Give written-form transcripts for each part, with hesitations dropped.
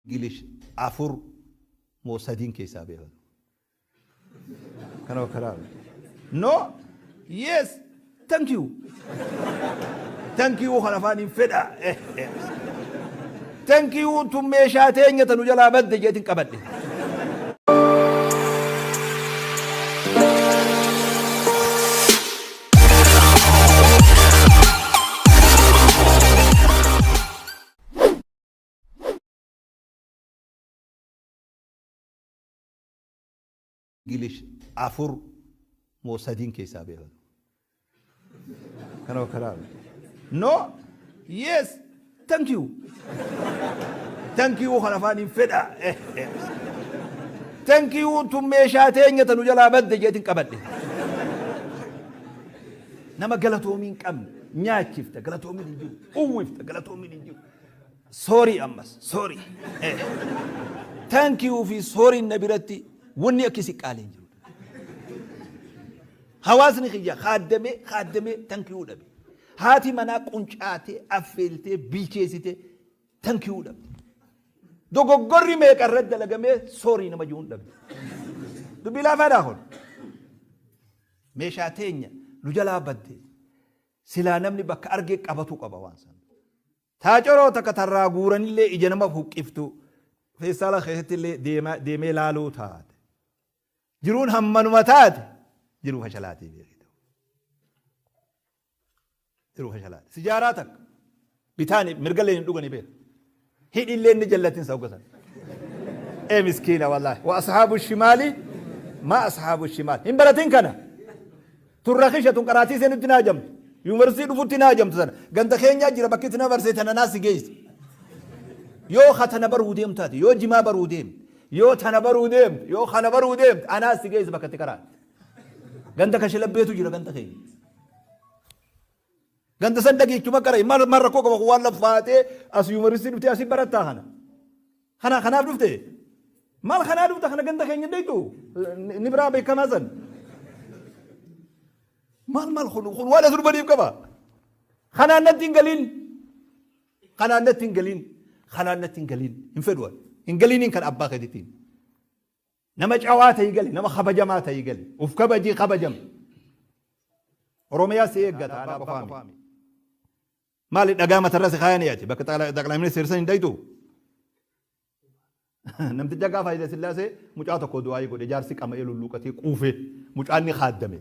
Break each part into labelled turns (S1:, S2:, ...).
S1: English 4 moo 3n keessaa beeka. Kana karaa. No, yes, thank you. Thank you kan afaan hin fedha. Thank you tun meeshaa teenya tanu jalaa badde jeetin qabadhe. English 4 moo 3n keessaa beeka. Kana karaa. No, yes, thank you. Thank you kan afaan hin fedha. Thank you tun meeshaa teenya tanu jalaa badde jeetin qabadhe. Nama galatoomii hin qabne nyaachifta galatoomiin hin jiru. Uwwifta galatoomiin hin jiru. Sorry ammas sorry. Thank you fi sorry na biratti wanni akka isin qaalee hin jiru. Hawaasni kiyya kaaddamee kaaddamee thank you dhabe. Haati manaa quncaatee affeeltee bilcheessitee thank you dhabde. Dogoggorri meeqa irratti dalagamee sorry nama jiruun dhabde. Dubbii laafaadhaa kun. Meeshaa teenya nu jalaa badde. Silaa namni bakka argee qabatu qaba waan sana. Taacoroo takka tarraa guuranillee ija nama huqqiftu feestaala keessatti illee deemee laaluu taate. Jiruun hammanuma taate jiruu fashalaatii beekita. Jiruu fashalaati. Sijaaraa takka bitaani mirgallee hin dhugani beeka. Hidhillee inni jallatin sa hoggasan. Ee miskiina wallaahi. Wa ashaabu shimaali ma ashaabu shimaal. Hin baratin kana. Tun rakisha tun qaraatii seenutti hin haajamtu. Yuunivarsiitii dhufutti hin haajamtu sana. Ganda keenyaa jira bakki itti nama barsiise tana naas si geessi. Yoo ka tana baruu deemtu taate, yoo jimaa baruu deemte, yoo tana baruu deemte, yoo kana baruu deemte, anaas si geessi bakka itti qaraate. Ganda kashalabbeetu jira ganda keenya. Ganda san dhageechuma qara maal maal rakkoo qaba waan laffaatee as yuunivarsiitii dhuftee asii barattaa kana. Kana kanaaf dhufte maal kanaa dhufte kana ganda keenya dheeytu ni biraa beekamaa san. Maal maal kun kun waan as dhufaniif qaba. Kanaan natti hin galiin. Kanaan natti hin galiin. Kanaan natti hin galiin. Hin fedhu ani. Hin galiiniin kan abbaa keetiitiin. Nama cawaa ta'ii gali, nama kabajamaa ta'ii gali. Uf kabajii kabajam. Oromiyaa si eeggata anaa qofaa miti. Maali dhagaa matarra si kaayanii ati bakka xaqlaa ministeera san hin dhaytu. Namticha gaafa Haile Sillaasee mucaa tokko du'aayii godhe jaarsi qama'ee lulluuqatee quufee mucaan ni kaaddame.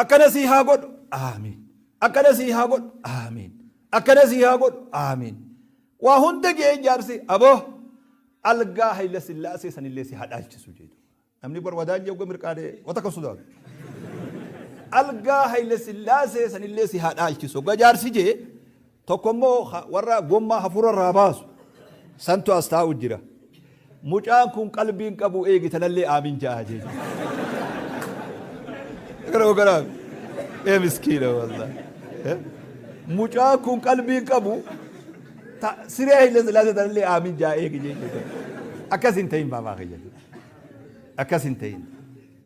S1: Akkana sii haa godhu aamiin. Akkana sii haa godhu aamiin. Akkana sii haa godhu aamiin. Waa hunda jee jaarsi aboo algaa Haile Sillaasee sanillee si haa dhaalchisu jedhu. Namni bar wadaan jee mirqaanee wata kan sodaatu. Algaa Haile Sillaasee sanillee si haa dhaalchisu. Hoggaa jaarsi jee tokko immoo warra gommaa hafuura irraa baasu santu as taa'u jira. Mucaan kun qalbiin qabu eegi tanallee aamin ja'a jee. Gara gara ee miskiina wallahi. Mucaan kun qalbiin qabu siree Haile Sillaasee tanallee aamin ja'a eegi jee. Akkas hin ta'in baabaa kiyya. Akkas hin ta'in.